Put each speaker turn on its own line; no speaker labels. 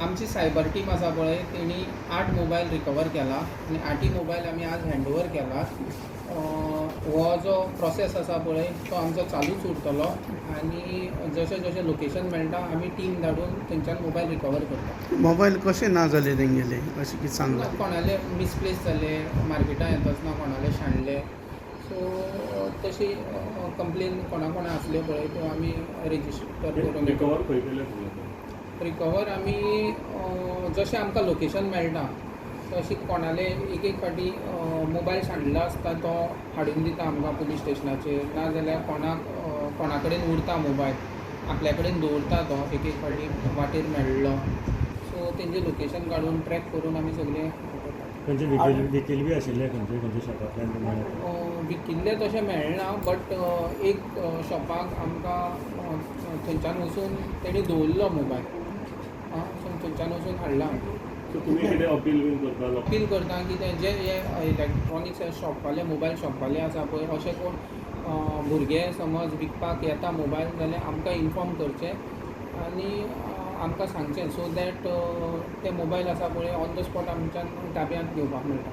आमची cyber team आसा पळय, तेणी 8 मोबायल रिकवर केला आनी 8 मोबायल आमी आज हँडओवर केला. हो जो प्रोसेस आसा पळय तो आमचो चालूच उरतलो आनी जशें जशें लोकेशन मेळटा आमी टीम धाडून थंयच्यान मोबायल रिकवर करता.
मोबायल कशें ना जाले तेंगेले अशें कितें सांगलां?
कोणाले मिसप्लेस जाले मार्केटान येतासतना, कोणाले सांडले, सो तशी कंप्लेन कोणा कोणा आसल्यो पळय त्यो आमी रेजिस्टर करून
रिकवर खंय केले तुमी?
रिकवर आमी जशें आमकां लोकेशन मेळटा तशी कोणाले एक एक फावटी मोबायल सांडलो आसता तो हाडून दिता आमकां पुलीस स्टेशनाचेर, ना जाल्यार कोणाक कोणा कडेन उरता मोबायल, आपल्या कडेन दवरता तो एक एक फावटी वाटेर मेळ्ळो. सो तेंचें लोकेशन काडून ट्रॅक करून आमी सगळें करता.
खंयचे विकील बी आशिल्ले खंयचे खंयचे शॉपांतल्यान
विकिल्ले तशें मेळना, बट एक शॉपाक आमकां थंयच्यान वचून तेणी दवरलो मोबायल, सो थंयच्यान वचून हाडला.
तुमी कितें अपील बीन करता?
अपील करता की ते जे हे इलेक्ट्रॉनिक्स शॉपवाले, मोबायल शॉपवाले आसा पळय, अशे कोण भुरगे समज विकपाक येता मोबायल जाल्यार आमकां इन्फॉर्म करचें आनी आमकां सांगचें, सो that ते मोबायल आसा पळय ऑन the spot आमच्यान ताब्यांत घेवपाक मेळटा.